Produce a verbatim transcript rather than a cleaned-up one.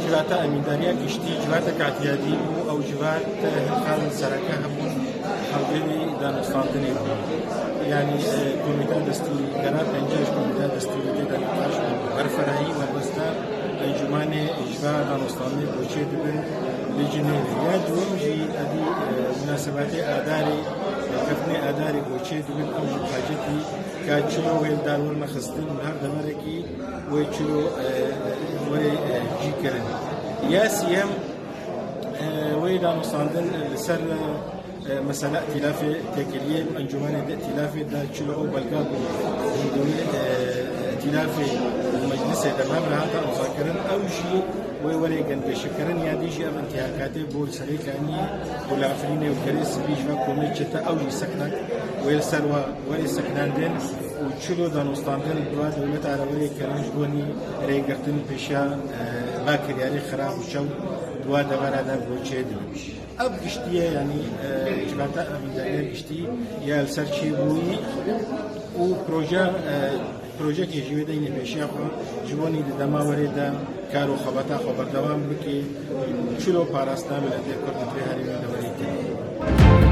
Civata emîndariya giştî, civatek îtiyadî bû, ew civat, e, xal sereke hebûn, hevdêrî danûstandinê bû. Yanî, e, komîta destûrî, gera pêncî ji komîta destûrî tê de nîqaş bû. Berferahî mebesta encûmanê ji va danûstandinê koçê dibin li Cinêvê. Ya duyem jî, edî, e, munasebatê Adarê, e, keftinê Adarê koçê dibin, ew jî bi hacetî ka çilo wê li dar werine xistin û her deverekî wê çilo, e, were, e, cî kirin. Ya siyem, e, wê danûstandin li ser, e, mesela îtîlafê têkiliyê, encûmanê di îtîlafê de çilo ew belga bû. Hûn dûrî, e, îtîlafê meclisê de mem re hate imzakirin, ew jî wê were genpêşekirin, ya dî jî ev intîhakatê bo li Serê Kaniyê û li Efrînê û Kerê Sibî ji ve komê çete ew jî seknek wê li ser we were seknandin û çilo danûstandin bi va dewleta re were kirin ji bo nî rêgirtin pêşiya, e, va kiryarê xirab û çew di wa devera de bo çêdibin. Ev giştî ye, yanî, e, civata emîndariya giştî ya li ser çêbûyî û proje, e, projekê jî wê deyne pêşiya xwe ji bo nî di dema werê de kar û xebata xwe berdewam bike, çilo parastina miletê Kurd li vê herêmê de werê kirin.